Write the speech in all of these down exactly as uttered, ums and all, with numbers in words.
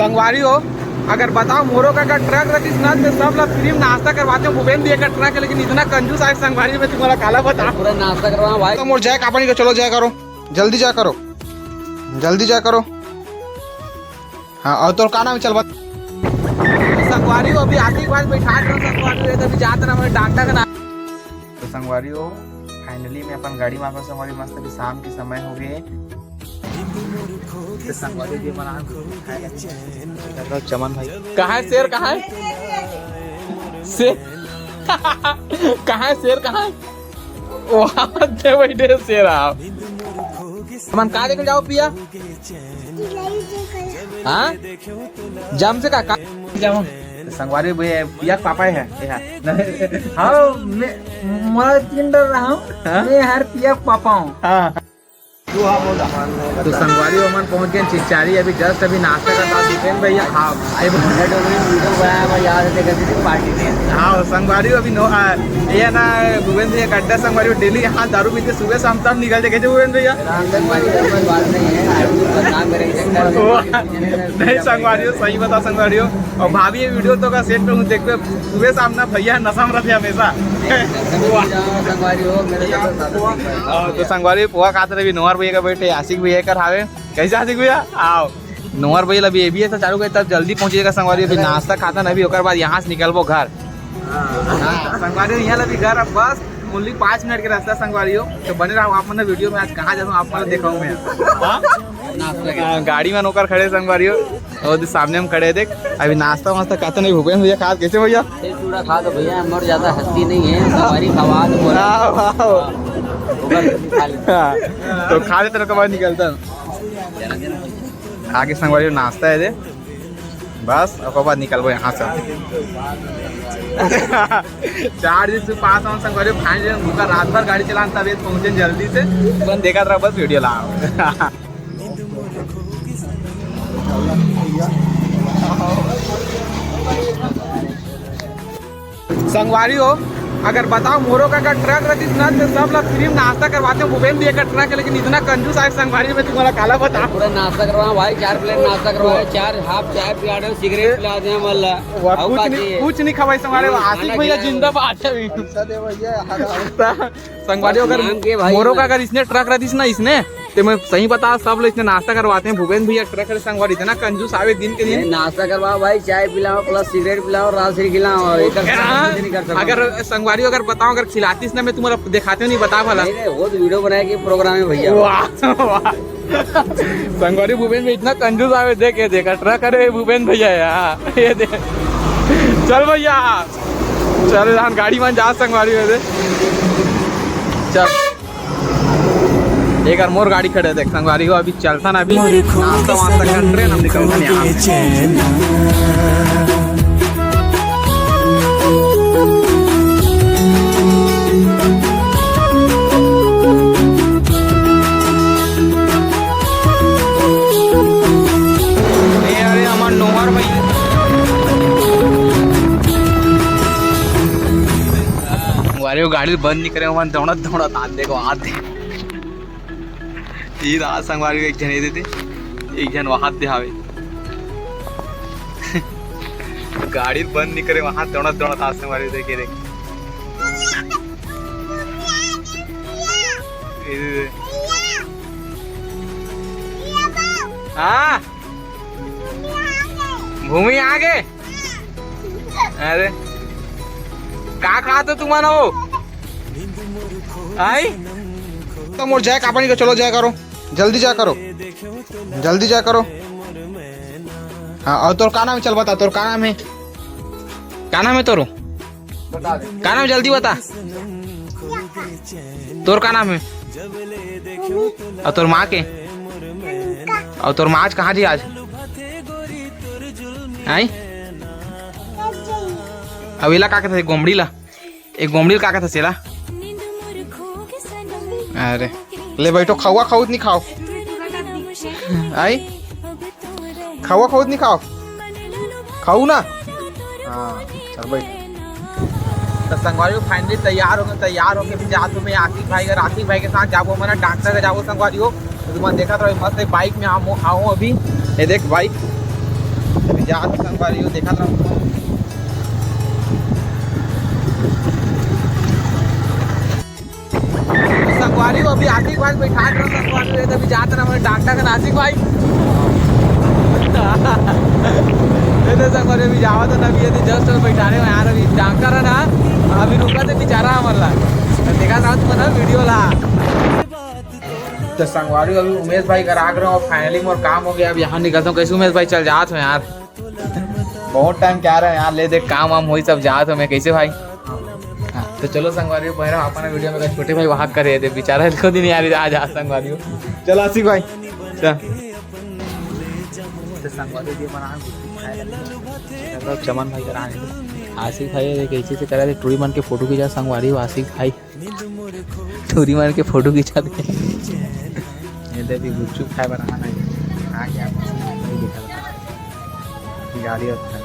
संगवारी हो, अगर बताओ मोरो का, का ट्रक रहिस ना, तो सब ला फ्री में नाश्ता करवाते हो। भूपेन भी एक ट्रक है, लेकिन इतना कंजूस आए संगवारी, मैं तुम्हारा काला बताओ। पूरा नाश्ता करवाओ भाई। तो मोर जय कापा नहीं कर, चलो जय करो, जल्दी जय करो, जल्दी जय करो। हाँ, और तोर का नाम है? चल बता। संगवारी हो, अभी आशिक भाई बैठा रहे संगवारी हो, अभी जात रहा मैं डॉक्टर का नाम। तो संगवारी हो, फाइनली मैं अपन गाड़ी में आ गया संगवारी, मस्त अभी शाम के समय हो गए। तो संगवारी जी बना चमन भाई, कहाँ है शेर, कहाँ है शेर? कहाँ है शेर, कहाँ है? वहाँ पे बैठे शेर आप। मन का लेके जाओ पिया? हाँ, जम से का, का? जम। संगवारी भैया, पिया के पापा है, ये है। हाँ, मैं, मैं तीन डर रहा हूँ। हाँ? मैं हर पिया के पापा हूँ। हाँ। तो संगवारी हो, मन पहुंच गए चिचारी, अभी जस्ट अभी नाश्ता का साथ भूपेन भैया। हाँ, आई बोल। वीडियो बनाया भाई, यार, देखा थी पार्टी में। हाँ, संगवारी हो, अभी नो, आ, ये ना, भूपेन भैया का अड्डा संगवारी हो, डेली यहाँ दारू पीते सुबह शाम तब निकलते, कैसे भूपेन भैया? राम धन भाई, कोई बात नहीं है, आदमी बदनाम करेंगे। वो, नहीं संगवारी हो, सही बता संगवारी हो, और भाभी ये वीडियो तो का सेट पे हूँ, देख पे सुबह शाम ना भैया नशा में रहते हमेशा। संगवारी हो, मेरे साथ साथ। हाँ, तो संगवारी पोहा खाते रहे, नोहर भैया का बैठे, आशिक भैया कर हावे। कैसे आशिक भैया? आओ। नोहर भैया अभी ये भी ऐसा चालू करे, तब जल्दी पहुंचेगा संगवारी। अभी नाश्ता खाता ना अभी, ओकर बाद यहाँ से निकलबो घर। हाँ, संगवारी हो, यहाँ अभी घर अब बस only पाँच मिनट के रास्ता संगवारी हो। तो बने रहो आप मन वीडियो में, आज कहाँ जाता हूँ आप मन दिखाऊँ मैं। हाँ? हाँ, गाड़ी में नोकर खड़े संगवारी हो, और सामने हम खड़े हैं, देख। अभी नाश्ता वास्ता खाता नहीं, भूपेन भैया खात कैसे भैया? ये चूड़ा खा दो भैया, मर जाता, हस्ती नहीं है, हमारी खवा दो बोला। हाँ, वाह। ऊपर खा ले। हाँ, तो खा लेते ना, कब निकलता। आगे संगवारी नाश्ता है दे, बस ओकर बाद निकलबो यहाँ से। चार दिन से पास हम संगवारी, फाइनली हम भूखा रात भर गाड़ी चलान, तब ये पहुँचे जल्दी से। बस देखा रहा, बस वीडियो ला। संगवारी हो, अगर बताओ मोरो का, का ट्रक रहिस ना, तो सब ला फ्री में नाश्ता करवाते हो। भूपेन भी एक ट्रक है, लेकिन इतना कंजूस आए संगवारी, मैं तुम्हारा काला बताओ। पूरा नाश्ता करवाओ भाई, चार प्लेट नाश्ता करवाओ, चार हाफ चाय पिला दे, सिगरेट पिला दे, मल्ला। वाह, आओ कुछ बाकी नहीं, है। कुछ नहीं खवाई संगवारी, वो आशिक खाना भैया खिलाओ। जिंदाबाद है अभी। पैसा दे भैया, यार। संगवारी बस अगर नाम के भाई मोरो का ना। अगर इसने ट्रक रहिस ना इसने, ते मैं सही बता, सब लोग इसने नाश्ता करवाते हैं। भूपेन भैया ट्रक है संगवारी, इतना कंजूस आवे दिन के दिन। ये नाश्ता करवाओ भाई, चाय पिलाओ, प्लस सिगरेट पिलाओ, राजश्री खिलाओ, और एक हाँ, कुछ नहीं कर सकता। अगर संगवारी अगर बताओ, अगर खिलातीस ना, मैं तुम्हारा दिखाते हो नहीं, बता भला। नहीं, नहीं, वो तो वीडियो बनाए के प्रोग्राम है भैया। वाह, वाह। संगवारी भूपेन में इतना कंजूस आवे, देख, ये देखा ट्रक, अरे भूपेन भैया यार, ये देख। चल भैया, चल, हम गाड़ी मान जा संगवारी में से। चल, एक बार मोर गाड़ी खड़े देख संगवारी हो, अभी चलता ना, अभी नाश्ता वास्ता कर ट्रेन हम निकलता नहीं यहाँ से। ए, अरे, हमार नोहर भाई। अरे, वो गाड़ी बंद नहीं करे, वहाँ दौड़त दौड़त आत देखो, आत दे। ई रहा संगवारी, एक झन ये देते, एक झन वहाँ दे हावे। गाड़ी बंद नहीं करे, वहाँ दौड़त दौड़त आत संगवारी, देखे देख। ये दे दे। हाँ। भूमि आ गए। अरे, का खात हो तुम हो? आई? तो मोर जाए का पानी को, चलो जाया करो, जल्दी जाया करो, जल्दी जाया करो। हाँ, और तोर का नाम है? चल बता, तोर का नाम है? का नाम है तोरो? का नाम, जल्दी बता। तोर का नाम है? और तोर माँ के? और तोर माँ आज कहाँ जी आज? आई? अब इला का कहते, गोमड़ी ला? एक गोमड़ी ला का कहते सेला? अरे, ले बैठो, खावा खाऊ नहीं खाओ? आई? खावा खाऊ नहीं खाओ? खाऊ ना? हाँ, चल बैठ। तो संगवारी हो, finally तैयार हो गए, तैयार होके भी जात हूँ मैं आसिफ भाई घर, आसिफ भाई के साथ जाबो, मैं ना डॉक्टर के जाबो संगवारी हो। तो तुम देखा था मस्त है, बाइक में हम आओ अभी, ये देख बाइक, जात संगवारी हो, देखत रहो। संगवारी हो, अभी आशिक भाई बैठा रहो, संगवारी हो, अभी जात रहो, हमारे डॉक्टर का आशिक भाई। ये तो संगवारी अभी जावा तो ना, अभी ये तो just बैठा रहे हो यार, अभी डॉक्टर है ना, अभी रुका तो बेचारा हमारा। तो देखा था तुमने ना वीडियो ला। तो संगवारी अभी उमेश भाई घर आ गए और finally मोर काम हो गया। अब यहाँ निकलता हूँ। कैसे उमेश भाई, चल जात हो यार? बहुत टाइम क्या रहा यार, ले देख काम वाम होई सब जात हो मैं। कैसे भाई? हाँ, तो चलो संगवारी हो, बहरा अपन वीडियो में छोटे भाई वहाँ करे दे बेचारा, इनको दिन यार आ जा संगवारी हो। चलो आशिक भाई, चल। तो संगवारी हो, ये बना गुपचुप खाए लगे। चलो चमन भाई करा आशिक भाई, ये कैसे से करा दे, टूरी मन के फोटो खींचा संगवारी हो आशिक भाई। टूरी मन के फोटो खींचा दे। ये दे भी गुपचुप खाए बर आना है। आ गया। नहीं देखा था। गाड़ी अच्छा है।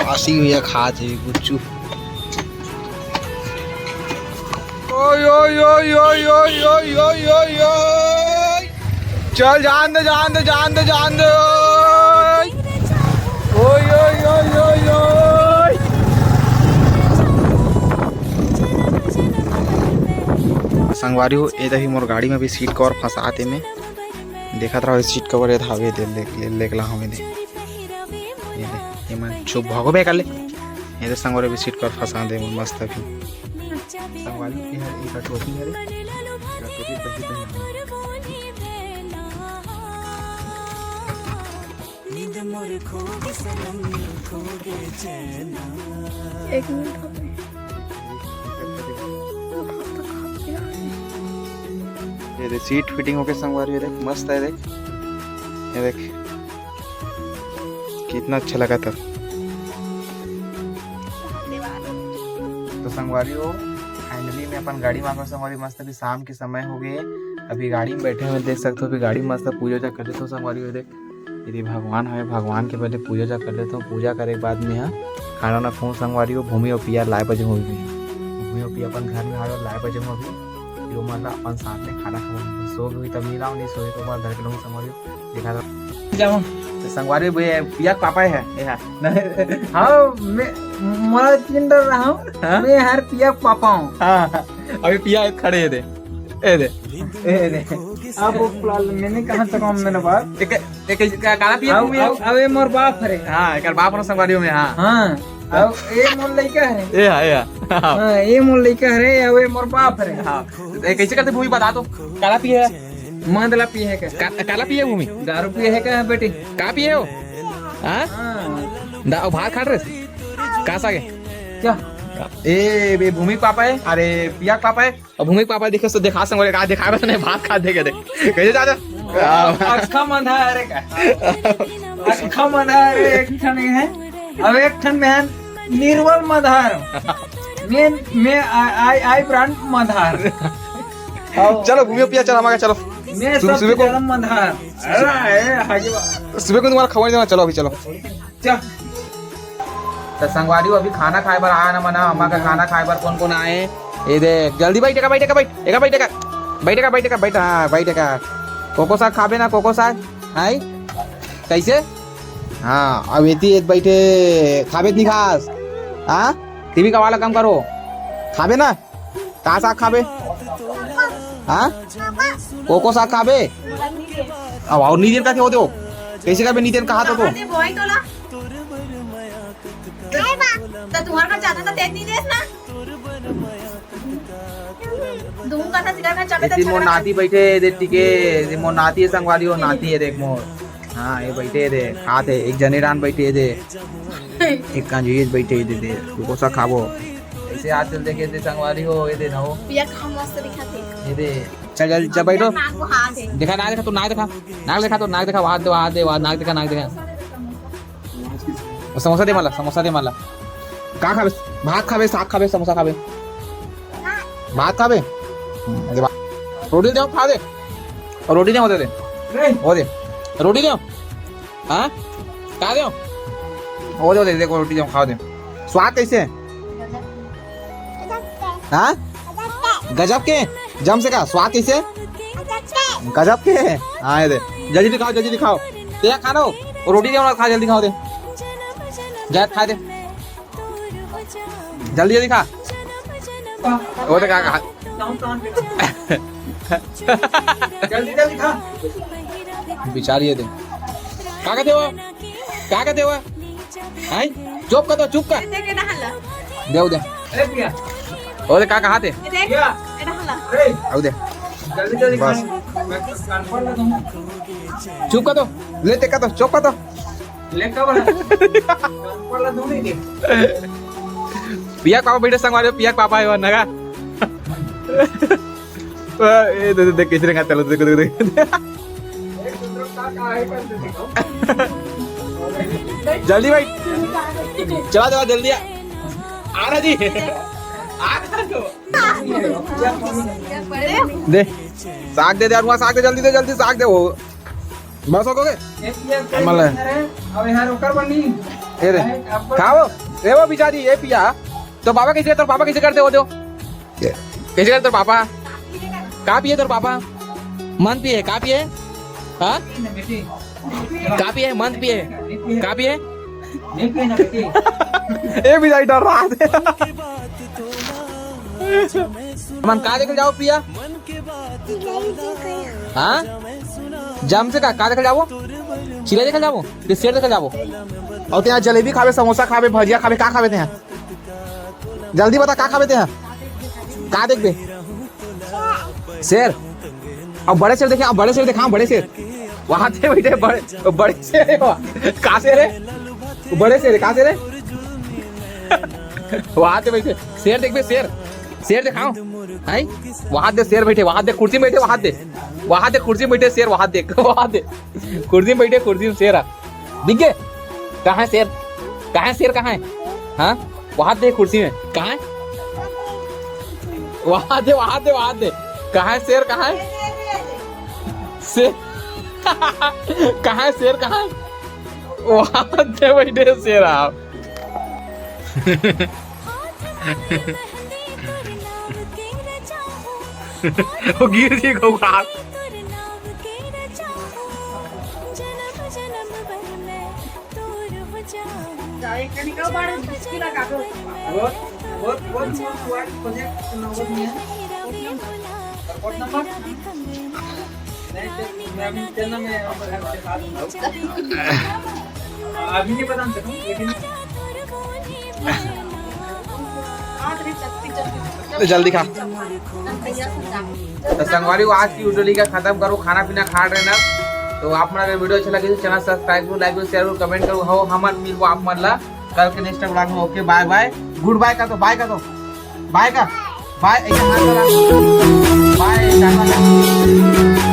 आशी भैया खात है गुपचुप। ओय, ओय, ओय। चल, जान दे, जान दे, जान दे, जान दे। ओय, ओय, ओय, ओय, ओय। संगवारी हो, ए दही मोर गाड़ी में भी सीट कवर फंसात हे में। देखत रहो, सीट कवर ए धावे दे, ले, ले, ले, ले, हमें दे। ये दे, ये मन छुप भागो बे कर ले। ये दे संगवारी भी सीट कवर फंसा दे, मस्त अभी। संगवारी के हर एक टोपी हरे, एक टोपी पहले पहले। एक मिनट हो गए। ये दे सीट फिटिंग होके संगवारी, ये देख मस्त है, देख ये देख कितना अच्छा लगा था। तो संगवारी हो, finally मैं अपन गाड़ी मांगो संगवारी, मस्त अभी शाम के समय हो गए। अभी गाड़ी में बैठे हुए देख सकते हो, अभी गाड़ी में मस्त पूजा उजा कर लेते हो संगवारी हो। देख यदि भगवान है, भगवान के पहले पूजा उजा कर लेते हो। पूजा करे के बाद में यहाँ खाना ना फोन संगवारी हो, भूमि और पिया लाए बजे हो भी। भूमि और पिया अपन घर में आवे लाए बजे हो भी। यो मतलब अपन साथ में खाना खाओ, सो भी तब नहीं लाओ, नहीं सोए तो घर के लोग संगवारी हो। देखा था। जाओ। तो संगवारी भैया, पिया के पापा है, ये है। हाँ, मैं, मोला चिन डर रहा हूँ। हाँ? मैं हर पिया के पापा हूँ। हाँ, अभी पिया खड़े है दे। ए दे। ए दे। अब वो प्लाल मैंने कहा तो कम मैंने बात। एक, एक, का-, काला पिया अब, भूमि है? अब, अब ये मोर बाप हरे। हाँ, एकर बाप हरे संगवारी हो में, हाँ। हाँ, अब ये मोर लइका हरे। ए, हाँ, ए, हाँ। हाँ, ये मोर लइका हरे, अब ये मोर बाप हरे। हाँ, तो ये कैसे करते भूमि बता तो? काला पिया है? मंद ला पिए है का? का-, काला पिए भूमि? दारू पिए है का बेटी? का पिए हो? हाँ? हाँ। दा-, भात खात रहे? का सागे? क्या? ए, बे भूमि के पापा है? अरे, पिया के पापा है? अब भूमि के पापा दिखे तो देखा संग, का देखा बस नहीं, भात खा देखे देख। कैसे चाचा? अक्खा मंदा है रे का? अक्खा मंदा है रे, एक ठन है। अब एक ठन में है निर्मल मधार। मैं, मैं, I, I, I brand मधार। चलो घूमियो पिया, चलो हमारे चलो। मैं सुबह, सब सुबह को गरम मधार। अरे, ए, आगे बा। सुबह को तुम्हारा खबर देना, चलो अभी चलो। चल। तो संगवारी हो, अभी खाना खाए बर आए ना मना, अम्मा का खाना खाए बर कौन कौन आए? ये देख, जल्दी बैठ, एका बैठ, एका बैठ, एका बैठ, एका बैठ, एका बैठ, हाँ, बैठ, एका। कोको साग खाबे ना, कोको साग? हाय? कैसे? हाँ, अब एती एक बैठे खाबे त नहीं खास? हाँ? टीवी का वाला कम करो। खाबे ना? का साग खाबे? हाँ? कोको साग खाबे? अब और नींद का क्या होते हो? कैसे खाबे नींद का हाथ हो तो? त तुम्हारे घर जाना था, तेज नहीं देस ना। दूंगा था, सिखा कर चले एती मोर नाती बैठे हे, दे टिके, दे मोर नाती हे, संगवारी हो, नाती हे, देख मोर। हाँ, ये बैठे हे, दे, खात हे, एक जने डान बैठे हे, दे। एक कांजुए बैठे हे, दे, दे, तू कोसा खाबो? ऐसे हाथ चल देखे, दे, संगवारी हो, ये दे ना हो। पिया खा मस्त दिखा थे। ये दे, चल, चल, चल, बैठो। नाक को हाथ है। देखा, नाक देखा, तू नाक देखा। नाक देखा, तू नाक देखा, वहाँ दे, वहाँ दे, वहाँ नाक देखा, नाक देखा। समोसा दे मला, समोसा दे मला। का खाबे? भात खाबे, साग खाबे, समोसा खाबे? भात खाबे? हम्म, दे भात। रोटी दे, खा दे। और रोटी दे, वो दे दे। नहीं। वो दे। रोटी दे। हाँ? का दे? वो दे, वो दे, देखो, रोटी दे, खा दे। स्वाद कैसे है? हाँ? गजब के। जम से का स्वाद कैसे? गजब के। हाँ, ये दे, जल्दी दिखाओ, जल्दी दिखाओ। तें खा लो, रोटी दे, खा, जल्दी खाओ दे। जा, खा दे, जल्दी जल्दी खा। वो तो का कहा? जल्दी जल्दी खा। बिचारी ये दे। का कहते हो? का कहते हो? हैं? चुप कर दो, चुप कर। देव दे। अरे पिया। वो तो का कहा थे? पिया। अरे। आओ दे। जल्दी जल्दी खा। बस। मैं कान पर लगा हूँ। चुप कर दो। ले, तें कर दो, चुप कर दो। ले, का बोला? कान पर लगा हूँ, नहीं दे। पिया के पापा बैठे संगवारी हो, पिया के पापा हे वो नगा। ए, दे, दे, दे, कैसे रंगा चलो, देखो, देखो, देखो। जल्दी भाई, चला, चला, जल्दी आ। आ रहा जी। आ रहा तो। दे, साग दे दे, अरुआ, साग दे, जल्दी दे, जल्दी साग दे। वो बस हो गए? मतलब अब यार ओकर बनी। ये दे, खाओ। ए वो बिचारी, ये पिया। तो पापा कैसे, तो पापा कैसे करते हो, दो? कैसे करते हो पापा? का पिए तोर पापा? मंद पिए, का पिए? हाँ? का पिए? मंद पिए? का पिए? ए भी नहीं डर रहा है। मन का देखे जाओ पिया? हाँ? जम से का, का देखे जाबो? चिड़ै देखे जाबो? कि शेर देखे जाबो? अउ तें जलेबी खाबे, समोसा खाबे, भजिया खाबे, का खाबे तें? जल्दी बता, का खाबे तें? का देखबे? शेर। अब बड़े शेर देखे, अब बड़े शेर देखा, बड़े शेर। वहां थे बैठे बड़े, बड़े शेर है वहाँ। का शेर है? बड़े शेर है, का शेर है? वहां थे बैठे। शेर देखबे, शेर। शेर देखाओ। हैं? वहां दे शेर बैठे, वहां दे कुर्सी में बैठे, वहां दे। वहां दे कुर्सी में बैठे शेर, वहां देख, वहां दे। कुर्सी में बैठे, कुर्सी में शेर है। दिख गए? कहाँ है शेर? कहाँ है शेर, कहाँ है? हाँ? वहां दे कुर्सी में। कहाँ है? वहां दे, वहां दे, वहां दे। कहाँ है शेर, कहाँ है? शेर। कहाँ है शेर, कहाँ है? वहां दे बैठे शेर आप। वो गिर जी को हाथ। अभी नहीं बता सकूं, लेकिन जल्दी खा। तो संगवारी हो, आज की वीडियो ला खत्म करो, खाना पीना खा रहे ना। तो आप मन ला वीडियो अच्छा लगे तो चैनल सब्सक्राइब करो, लाइक करो, शेयर करो, कमेंट करो। हो, हमन मिलबो आप मन ला कल के नेक्स्ट व्लॉग में। ओके, बाय बाय, गुड बाय कर दो, बाय कर दो, बाय कर, बाय, एक हाथ लगा, बाय, टाटा।